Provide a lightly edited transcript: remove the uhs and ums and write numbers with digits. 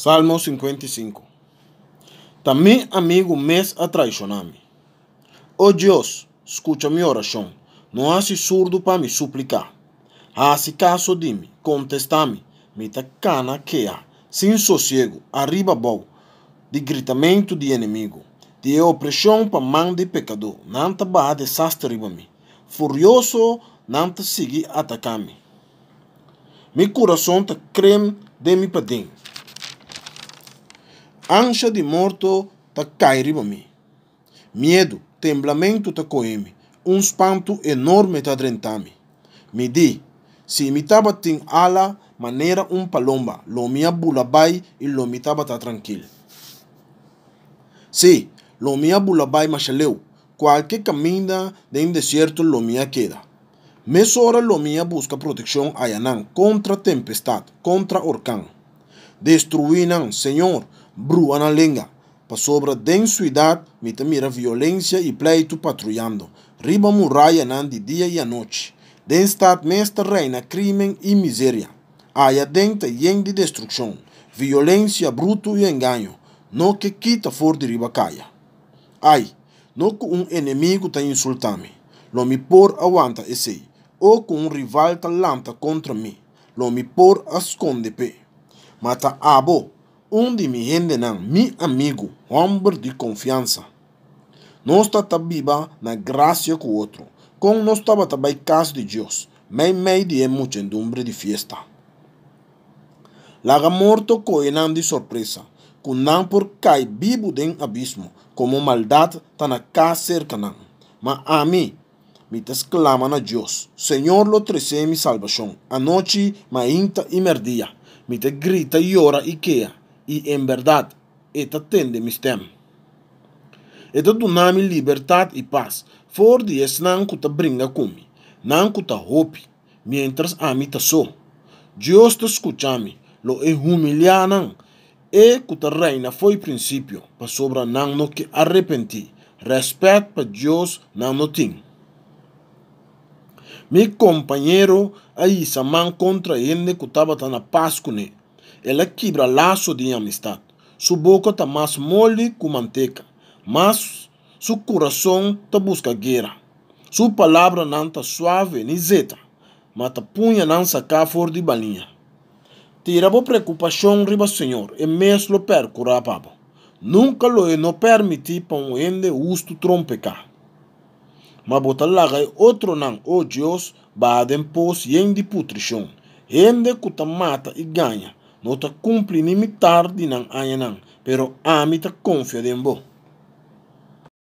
Salmo 55 Ta mi amigu mes a traishoná mi. O Dios, skucha mi orashon, no hasi surdu pa mi supliká. Hasi kaso di mi, kontestá mi, mi ta kana keha, sin sosiegu, ariba abou, di gritamentu di enemigu, di e opreshon pa man di pekadó, nan ta baha desaster riba mi. Furioso nan ta sigui ataká mi. Mi kurason ta krem den mi paden. Ansha di morto ta kai riba mi. Miedu, temblamentu ta kohe mi, un spantu enorme ta drenta mi. Mi di, Si mi tabatin ala manera un palomba, lo mi a bula bai i lo mi tabata trankil. Sí, lo mi a bula bai masha leu, kualke kaminda den desierto lo mi a keda. Mesora lo mi a buska protekshon ayanan kontra tempestat, kontra orkan. Destruí nan, Señor, brua nan lenga, pasobra den suidat mi ta mira violensia i pleitu patruyando riba murayanan di dia i anochi. Den stat mes ta reina krímen i miseria. Aya den ta yen di destrukshon, violensia brutu i engaño no ke kita for di riba kaya. Ai, no ku un enemigu ta insultá mi, lo mi por a wanta esei, o ku un rival ta lanta kontra mi, lo mi por a skonde p'e. Ma ta abo, un di mi hendenan, mi amigu, hòmber di konfiansa. Nos ta ta biba na grasia ku otro, kon nos tabata bai kas di Dios, meimei di e muchendumbre di fiesta. Laga morto kohe nan di sorpresa, ku nan por kai bibu den abismo, komo maldat ta na kas serka nan. Ma ami, mi ta sklama na Dios, Señor lo trese mi salbashon, anochi, mainta i mèrdia. Mi ta grita, yora i kea, i en bèrdat, e ta tende mi stèm. E ta duna mi libertat i pas for di esnan ku ta bringa ku mi, nan ku ta hopi, miéntras ami ta so. Dios ta skucha mi, lo e humiliá nan, e ku ta reina fo'i prinsipio, pasobra nan no ke arepentí, rèspèt pa Dios nan no tin. Mi kompañero a hisa man kontra hende ku tabata na pas kuné, el a kibra laso di amistat. Su boka ta mas moli ku manteka, mas su kurason ta buska guera. Su palabranan ta suave ni zeta, ma ta puña nan saká for di baliña. Tira bo preokupashon riba Señor, e mes lo pèrkurá pa bo. Nunka lo e no pèrmití pa un hende hustu trompeká. Ma bo ta laga e otronan, o Dios, baha den pos yen di putrishon. Hende ku ta mata i gaña no ta kumpli ni mitar di nan añanan, pero ami ta konfia den bo.